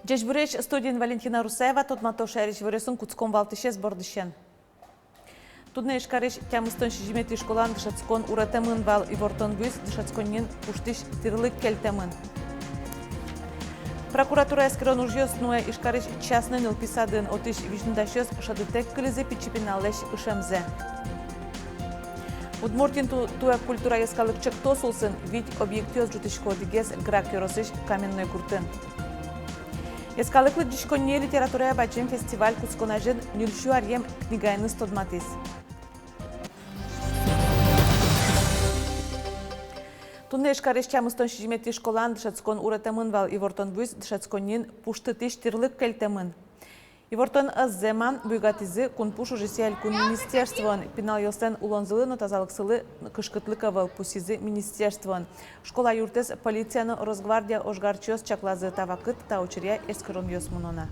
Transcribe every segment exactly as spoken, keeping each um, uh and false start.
Ӟечбуресь! Студиын Валентина Русаева. Тодмато шаерысь иворъёсын. Кутском валтӥсез бордысен. Туннэ Ижкарысь тямыстон сизьыметӥ школаын дышетскон уретэмын вал. Ивортон вуиз: дышетсконниын пуштӥсь тӥрлык кельтэмын. Прокуратура эскерон ужъёс нуэ Ижкарысь частной нылпи садын. Отысь визьнодасьёс шӧдытэк кылизы пичи пиналлэсь ышемзэ. Удмуртиын ту-, туэ культура йӧскалык чектос улсын вить объектъёс ӝутӥсько. Одӥгез Грах ёросысь Каменной гуртын. Йӧскалык лыдӟиськонние литературая бадӟым фестиваль кутскон азьын ньыльсю аръем книгаеныз тодматӥз. Туннэ Ижкарысь тямыстон сизьыметӥ школаын дышетскон уретэмын вал. Ивортон вуиз: дышетсконниын пуштытӥсь тӥрлык кельтэмын. Ивортон ӧз зэма, буйгатӥзы кунпуш ужъёсъя элькун министерствоын. Пиналъёслэн улонзылы но тазалыксылы кышкытлык ӧвӧл, пусйизы министерствоын. Школа юртэз полиция но Росгвардия ожгарчиос чаклазы. Та вакытэ та учыръя эскеронъёс мыно на.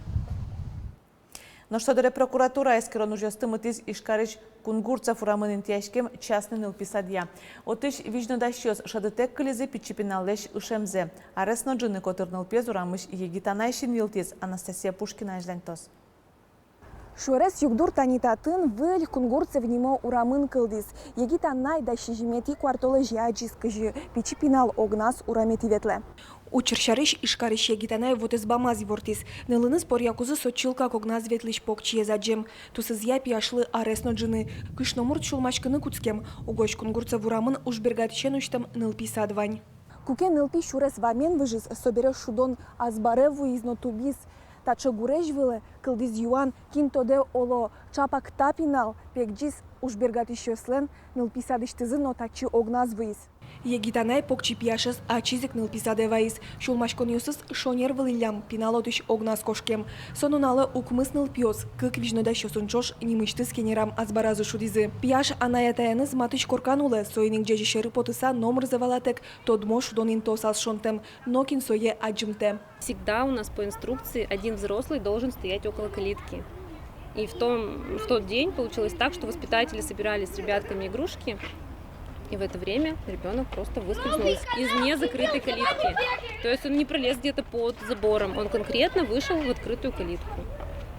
Нош со дыре прокуратура эскерон ужъёсты мытӥз Ижкарысь Кунгурцев урамын интыяськем частной нылпи садъя. Отысь визьнодасьёс шӧдытэк кылизы пичи пиналлэсь ышемзэ. Арес но ӝыны котыр нылпиез урамысь егит анай син йылтӥз. Анастасия Пушкина азьланьтоз. Шуэрес югдур тани татын, выль Кунгурцев нимо урамын кылдӥз. Егит анай дас сизьыметӥ куартолэзе адӟиз, кызьы пичи пинал огназ ураметӥ ветлэ. Учыр сярысь Ижкарысь егит анай вотэс бамаз ивортӥз. Нылыныз поръякузы со чылкак огназ ветлӥсь покчиез адӟем. Тусызъя пияшлы арес но ӝыны. Кышномурт сюлмаськыны кутскем. Угось Кунгурцев урамын ужбергатӥсен усьтэм нылпи сад вань. Куке нылпи сюрес вамен выжиз, собере шудон азбаре вуиз но тубиз. Таӵе гурезь вылэ кылдӥз юан: кин тодэ, оло, чапак та пинал пегӟиз ужбергатӥсьёслэн нылпи садысьтызы но татчы огназ вуиз. Егит анай покчи пияшез ачиз ик нылпи садэ вайиз. Сюлмаськонъёсыз шонер вылӥллям, пинал отысь огназ кошкем. Со нуналэ укмыс нылпиос, кык визьнодасьёсын ӵош, нимысьтыз кенерам азбаразы шудӥзы. Пияш анай-атаеныз матысь коркан улэ, соин ик ӟезе сьӧры потыса номырзэ валатэк тодмо шудон интыосаз шонтэм. Нокин сое адӟымтэ. Всегда у нас по инструкции один взрослый должен стоять около калитки. И в том, в тот день получилось так, что воспитатели собирали с ребятками игрушки, и в это время ребёнок просто выскользнул из, из незакрытой калитки. То есть он не пролез где-то под забором, он конкретно вышел в открытую калитку.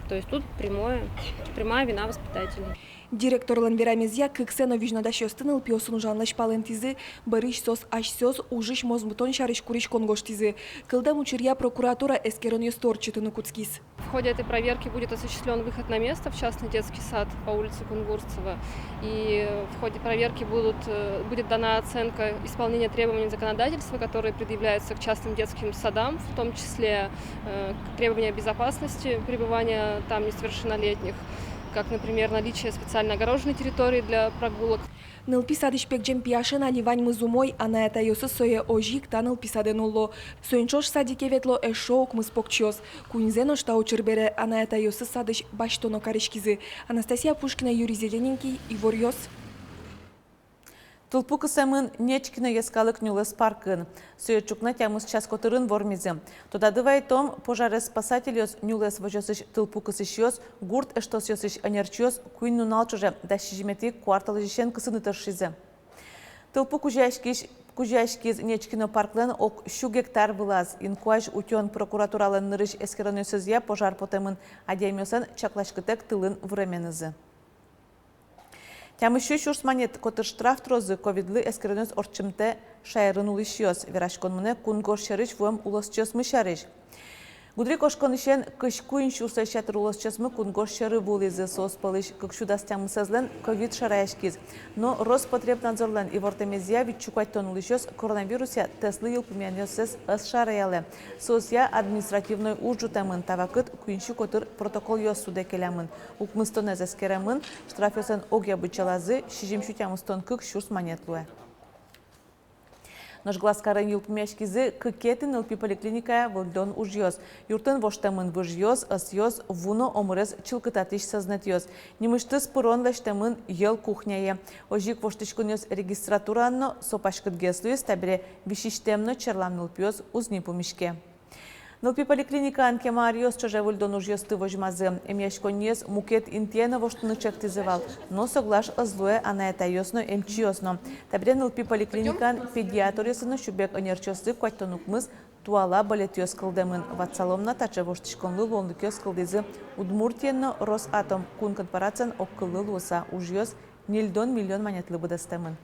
То есть тут прямое, прямая вина воспитателей. Директорлэн верамезъя, кыксэ но визьнодасьёсты нылпиосын ужанлэсь палэнтӥзы, бӧрысь соос асьсэос ужысь мозмытон сярысь куриськон гожтӥзы. Кылдэм учыръя прокуратура эскеронъёсты ортчытыны кутскиз. В ходе этой проверки будет осуществлён выход на место в частный детский сад по улице Кунгурцева. И в ходе проверки будут, э, будет дана оценка исполнения требований законодательства, которые предъявляются к частным детским садам, в том числе, э, требования безопасности пребывания там несовершеннолетних, как, например, наличие специально огороженной территории для прогулок. Нылпи садысь пегӟем пияшен али ваньмыз умой, анай-атайёсыз сое озьы ик та нылпи садэ нулло. Соин ӵош садике ветло эшшо укмыс покчиос. Куиньзэ нош та учыр бере анай-атайёсыз садысь басьтоно кариськизы. Анастасия Пушкина, Юрий Зелененький, Иворъёс. Тылпу кысэмын Нечкино йӧскалык нюлэс паркын. Сое ӵукна тямыс час котырын вормизы. Тодады вайтом, пожарез спасательёс, нюлэс возёсысь тылпу кысӥсьёс, гурт эштосъёсысь ӧнерчиос куинь нунал ӵоже, дас сизьыметӥ куартолэзьысен кысыны тыршизы. Тылпу кузёяськись, кузёяськиз Нечкино парклэн ог сю гектар вылаз. Инкуазь утён. Прокуратуралэн нырысь эскеронъёсызъя, пожар потэмын адямиослэн чакласькытэк тылын выременызы. Тямыс сю сюрс манет котыр штраф тырозы ковидлы эскеронъёс ортчымтэ шаерын улӥсьёс. Вераськон мынэ кунгож сьӧрысь вуэм улосчиосмы сярысь. Гудырикошконысен кызь куинь сюрслэсь ятыр улосчиосмы кунгож сьӧры вуылӥзы. Соос пӧлысь кык сю дас тямысэзлэн ковид шараяськиз. Но Роспотребнадзорлэн ивортэмезъя, вить сю куатьтон улӥсьёс коронавирусъя тестлы йылпумъянъёссэс ӧз шараялэ. Соосъя административной уж ӝутэмын. Та вакыт куинь сю котыр протоколъёс судэ келямын. Укмыстонэз эскеремын. Штрафъёслэн огъя быдӟалазы сизьым сю тямыстон кык сюрс манет луэ. Нош Глазкарын йылпумъяськизы кыкетӥ нылпи поликлиникая выльдон ужъёс. Юртын воштэмын выжъёс, ӧсъёс, ву но омырез чылкытатӥсь сӧзнэтъёс. Нимысьтыз пырон лэсьтэмын йӧл кухняе. Озьы ик воштӥськонъёс регистратураын но. Со паськытгес луиз, табере висисьтэм но черлам нылпиос уз ни пумиське. Нылпи поликлиникаын кема аръёс ӵоже выльдон ужъёсты возьмазы. Эмъяськонниез мукет интые но воштыны чектӥзы вал, но соглаш ӧз луэ анай-атайёс но, эмчиос но. Табере нылпи поликлиникаын педиатръёслы но сюбег ӧнерчиослы куатьтон укмыс Туала балетъёс кылдэмын. Ватсалом на, таӵе воштӥськонлы луонлыкъёс кылдӥзы Удмуртиен но. Росатом кун корпорациен огкыллы луыса ужъёс ньыльдон миллион манетлы быдэстэмын.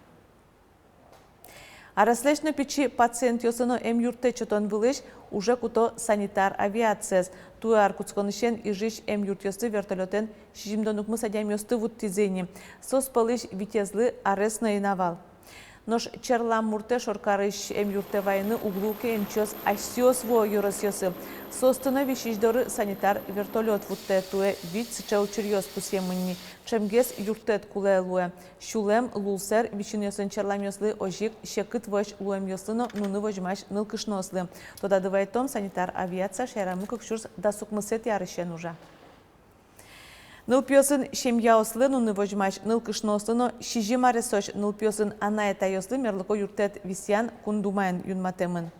Араслэсь но пичи пациентъёслы но эмъюрттэт сётон вылысь уже куто санитар авиациез. Туэ ар кутсконысен Ижысь эмъюртъёсты вертолётэн сизьымдон укмыс адямиосты вуттӥзы ини. Соос пӧлысь витезлы арес но ӧй на вал. Нош Черлам муртэ шоркарысь эмъюртэ вайыны уг луы ке, эмчиос асьсэос вуо ёросъёсы. Соосты но висись доры санитар вертолёт вуттэ. Туэ вить сыӵе учыръёс пусъемын ни. Ӵемгес юрттэт кулэ луэ. Сюлэм, лулсэр висьынъёсын черламъёслы, озьы ик секыт вӧсь луэмъёслы но нуны возьмась нылкышноослы. Тодады вайытом, санитар авиация шаерамы кык сюрс дас укмысэтӥ арысен ужа. Нылпиосын семьяослы, нуны возьмась нылкышноослы но сизьым аресозь нылпиосын анай-атайёслы мерлыко юрттэт висъян Кун Думаен юнматэмын.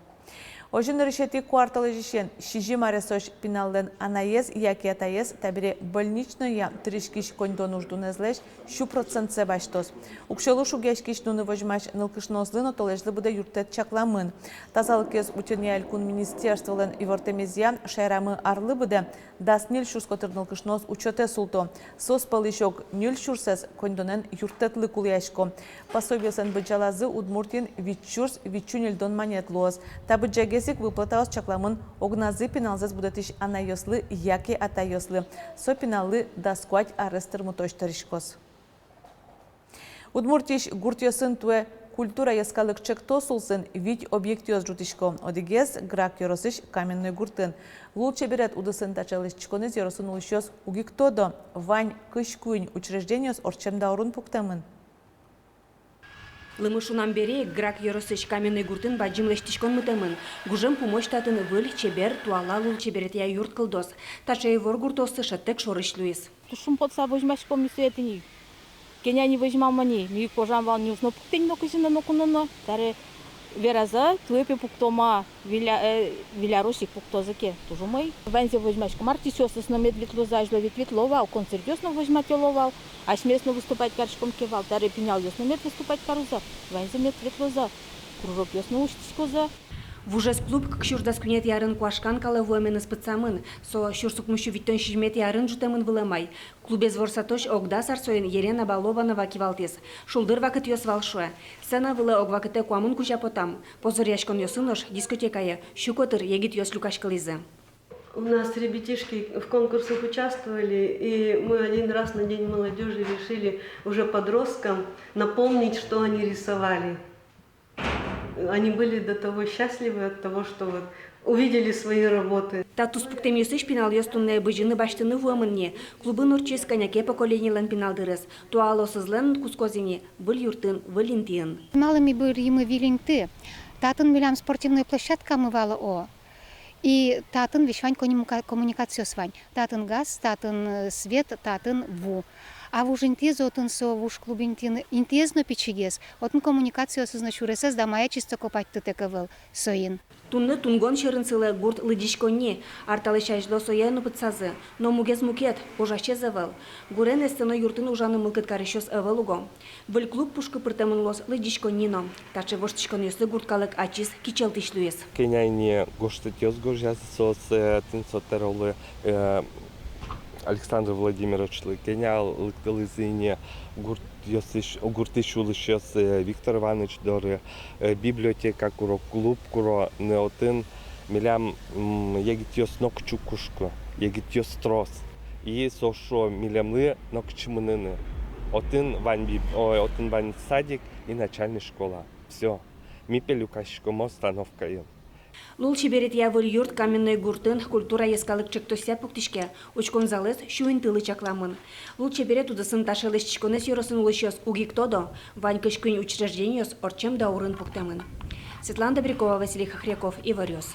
Озьы, нырысетӥ куартолэзьысен сизьым аресозь пиналлэн анаез яке атаез табере больничноя тыриськись коньдон уждунэзлэсь сю процентсэ басьтоз. Уксёлы шугъяськись нуны возьмась нылкышноослы но толэзьлы быдэ юрттэт чакламын. Тазалыкез утёнъя элькун министерстволэн ивортэмезъя, шаерамы арлы быдэ дас ньыль сюрс котыр нылкышноос учётэ султо. Соос пӧлысь ог ньыль сюрсэз коньдонэн юрттэтлы кулэясько. Пособиослэн быдӟалазы Удмуртиын вить сюрс вить сю ньыльдон манет луоз. Та быдӟагес ик выплатаос чакламын огназы пиналзэс будэтӥсь анайёслы яке атайёслы. Со пиналлы дас куать арес тырмытозь тыриськоз. Удмуртиысь гуртъёсын туэ «Культура» йӧскалык ӵектос улсын вить объектъёс ӝутӥсько. Одӥгез Грах ёросысь Каменной гуртын. Лулчеберет удысын таӵе лэсьтӥськонэз ёросын улӥсьёс уг ик тодо. Вань кызь куинь учреждениос ортчем даурын пуктэмын. Лымы шунам бере ик Грах ёросысь Каменной гуртын бадӟым лэсьтӥськон мытэмын. Гужем пумозь татын выль, чебер, туала лулчеберетъя юрт кылдоз. Таӵе ивор гуртоосты шӧдтэк шорысь луиз. Туж шумпотыса возьмаськом ми сое тӥни. Кӧня ни возьмамы ни, ми кожам вал, ни уз но пуктэ ни нокызьы но, нокуно но. Таре веразы, туэ пе пуктом-а, виля-, э, вилярозь ик пуктозы ке, туж умой. Ваньзэ возьмаськом, артистъёсыз но мед ветлозы, азьло ведь ветло вал, концертъёс но возьматыло вал, асьмеос но выступать кариськом ке вал, таре пиналъёс но мед выступать карозы, ваньзы мед ветлозы, кружокъёс но усьтӥськозы. Вужез клуб кык сюрс дас куинетӥ арын куашкан калэ вуэменыз пытсамын, со сюрс укмыссю витьтон сизьыметӥ арын ӝутэмын вылэм ай. Клубез ворсатозь ог дас ар соин Елена Балованова кивалтӥз. Шулдыр вакытъёс вал, шуэ. Сцена вылэ ог вакытэ куамын кузя потам. Позыръяськонъёсы нош дискотекае сю котыр егитъёс люкаськылӥзы. У нас ребятишки в конкурсах участвовали, и мы один раз на День молодёжи решили уже подросткам напомнить, что они рисовали. Они были до того счастливы от того, что вот увидели свои работы. Та туспуктэмъёсысь пиналъёс туннэ бызьыны-басьтыны вуэмын ни. Клубын ортчиз кӧня ке поколениелэн пинал дырыз. Туалаосызлэн кутскоз ини выль юртын, выль интыын. Малы ми бырйимы выль инты? Татын милям спортивной площадкамы вал, о. И татын весь вань коммуника-, коммуникациос вань. Татын газ, татын, э, свет, татын ву. А вуж интыез отын, со вуж клуб интыын, интыез но пичигес. Отын коммуникациосыз но сюресэз да мае чисто копатьтытэк ӧвӧл соин. Туннэ Тунгон сьӧрын сылэ гурт лыдӟиськонни. Ар талэсь азьло сое но пытсазы. Но мугез мукет, ужасез ӧвӧл. Гурен эстэ но юртын ужаны мылкыд карисьёс ӧвӧл уго. Выль клуб пушкы пыртэмын луоз лыдӟиськонни но. Таӵе воштӥськонъёслы гурт калык ачиз кичӧлтӥсь луиз. Кӧня ини гожтэтъёс гожъязы соос, э, тӥни со тӧролы, э, Александр Владимировичлы, кӧня лыктылӥзы ини гуртъёсысь, гуртысь улӥсьёс, э, Виктор Иваныч доры, э, библиотека куро, клуб куро, но отын милям, м, егитъёс нокытчы уг кошкы, егитъёс трос. И со шуо, милемлы нокытчы мыныны. Отын вань биб-, ой, отын вань садик и начальной школа. Всё. Ми пе люкаськом остановкаын. Лулчеберетъя выль юрт Каменной гуртын «Культура» йӧскалык ӵектосъя пуктӥське. Учкон залэз сю интылы чакламын. Лулчеберет удысын таӵе лэсьтӥськонэз ёросын улӥсьёс уг ик тодо. Вань кызь куинь учреждениос ортчем даурын пуктэмын. Светлана Добрякова, Василий Хохряков, «Иворъёс».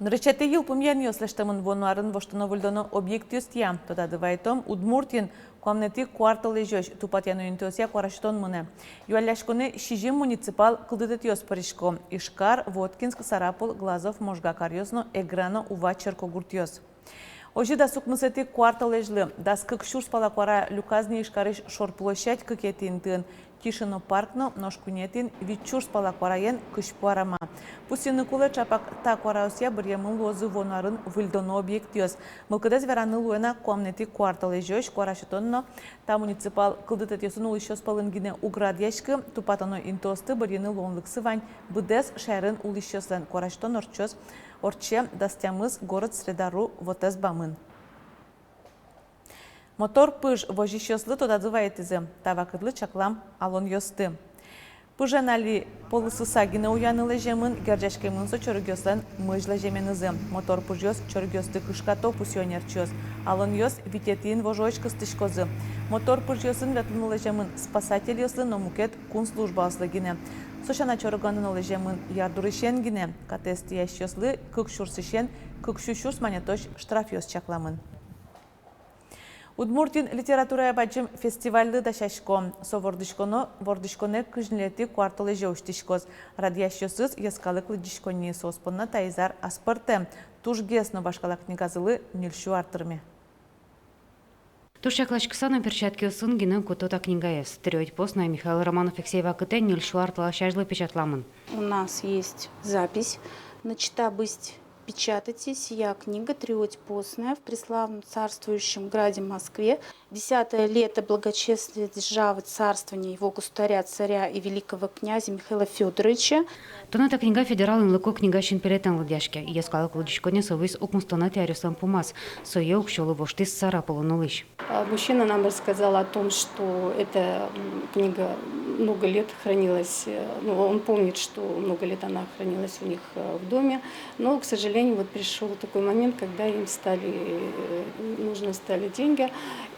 Нырысетӥ йылпумъянъёс лэсьтэмын вуоно арын воштоно-выльдоно объектъёсъя. Тодады вайытом, Удмуртиын куамынэтӥ куартолэзёзь тупатъяно интыосъя куара сётон мынэ. Юалляськонэ сизьым муниципал кылдытэтъёс пырисько: Ижкар, Воткинск, Сарапул, Глазов, Можга каръёс но, Эгра но Ува черкогуртъёс. Озьы дас укмысэтӥ куартолэзьлы дас кык сюрс пала куара люказ ни Ижкарысь шор площадь кыкетӥ интыын. Тишино парк но, нош куинетӥын вить сюрс пала куараен кызьпу арама. Пусйыны кулэ, ӵапак та куараосъя быръемын луозы вуоно арын выльдоно объектъёс. Мылкыдэз вераны луэ на, куамынэтӥ куартолэзёзь куара сётон но та муниципал кылдытэтъёсын улӥсьёс пӧлын гинэ уг радъяськы, тупатоно интыосты быръыны луонлыксы вань быдэс шаерын улӥсьёслэн. Куара сётон ортчоз, ортче дас тямыс город среда ру вотэс бамын. Мотор пыж возисьёслы тодазы вайытӥзы, та вакытлы чаклам алонъёсты. Пыжен али полысыса гинэ уяны лэземын, герӟаськемын со чорыгъёслэн мызь лэземенызы. Мотор пыжъёс чорыгъёсты кышкато, пусъё ӧнерчиос. Алонъёс витетӥын вожоозь кыстӥськозы. Мотор пыжъёсын ветлыны лэземын спасательёслы но мукет кун службаослы гинэ. Со сяна чорыганы но лэземын ярдурысен гинэ. Катэз тӥясьёслы кык сюрсысен кык сю сюрс манетозь штрафъёс чакламын. Удмуртиын литературая бадӟым фестивальлы дасясько. Со вордӥськоно, вордӥськонэ кызь ньылетӥ куартолэзе усьтӥськоз. Радъясьёсыз йӧскалык лыдӟиськонни, соос понна таиз ар аспӧртэм. Тужгес но вашкала книгазылы ньыль сю ар тырме. Туж чакласькыса но перчаткиосын гинэ куто та книгаез. Триодь поснае Михаил Романов эксэй вакытэ ньыль сю ар талэсь азьло печатламын. У нас есть запись, начата быть печатати сия книга триодь поснае в преславном царствующем граде Москве. Десятое лето благочестной державы царствования его государя, царя и великого князя Михаила Фёдоровича. Туннэ та книга федерал инлыко книга синпелетэн лыдъяське. Йӧскалык лыдӟиськонэ со вуиз укмыстонэтӥ аръёслэн пумаз. Сое уксёлы воштӥз Сарапулын улӥсь. А, мужчина нам рассказал о том, что эта, м, книга много лет хранилась, э, ну, он помнит, что много лет она хранилась у них, э, в доме, но, к сожалению, вот пришёл такой момент, когда им стали, э, нужны стали деньги,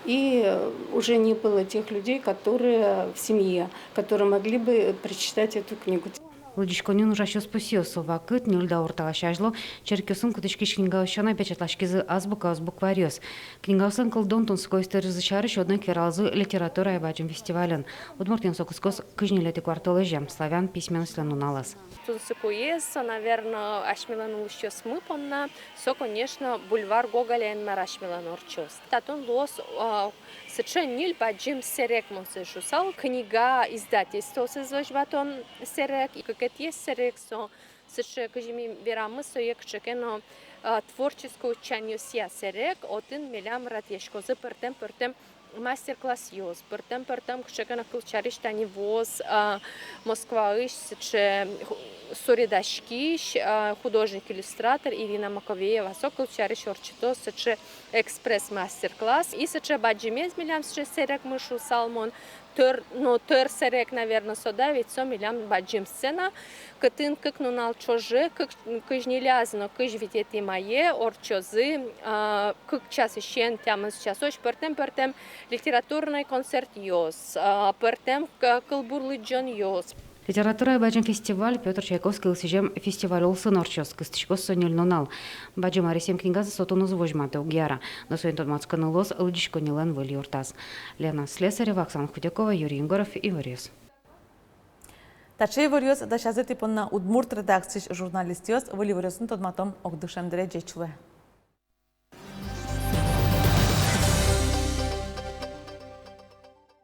и, э, уже не было тех людей, которые в семье, которые могли бы прочитать эту книгу. Лыдӟиськонын ужасьёс пусъё: со вакытэ, ньыль даур талэсь азьло, черкъёсын кутӥськись книгаос сяна, печатласькизы азбукаос, букварьёс. Книгаослэн кылдон, тунсыко историзы сярысь одно ик вералозы литературая бадӟым фестивальын. Удмуртиын со кутскоз кызь ньылетӥ куартолэзе, славян письменностьлэн нуналэз. Тунсыкоез со, наверно, асьмелэн улӥсьёсмы понна, со, конечно, бульвар Гоголя, Инмар асьмелэн ортчоз. Татын луоз, а, сыӵе ньыль бадӟым сэрэг, мон сое шуысал, книга издательствоосыз возьматон сэрэг. Кыкетӥез сэрэг со сыӵе, кызьы ми верамы, сое кыӵе ке но, а, творческой утчанъёсъя сэрэг, отын милям радъяськозы пӧртэм-пӧртэм мастер-классъёс, пӧртэм-пӧртэм кыӵе ке но, кылсярысь, тани вуоз, а, Москваысь сыӵе ху-, суредаськись, а, художник-иллюстратор Ирина Маковеева, со, кылсярысь, ортчытоз сыӵе экспресс-мастер-класс. И сыӵе бадӟымез милям сыӵе сэрегмы, шуысал мон, тӧр, но тӧр сэрэг, наверно, со, да, ведь со милям бадӟым сцена, кытын кык нунал ӵоже, кык, кызь ньыляз но кызь витетӥ мае ортчозы, а, кык часысен тямыс часозь пӧртэм-пӧртэм литературной концертъёс, а, пӧртэм к-, кылбур лыдӟонъёс. Литературая бадӟым фестиваль Пётр Чайковскийлы сӥзем фестиваль улсын ортчоз. Кыстӥськоз со ньыль нунал. Бадӟым аресъем книгазэ со туннэ уз возьматы, уг яра. Но соин тодматскыны луоз лыдӟиськоннилэн выль юртаз. Лена Слесарева, Оксана Худякова, Юрий Егоров, «Иворъёс». Таӵе иворъёс дасязы тӥ понна удмурт редакциысь журналистъёс. Выль иворъёсын тодматом огдышем дыре. Ӟеч луэ.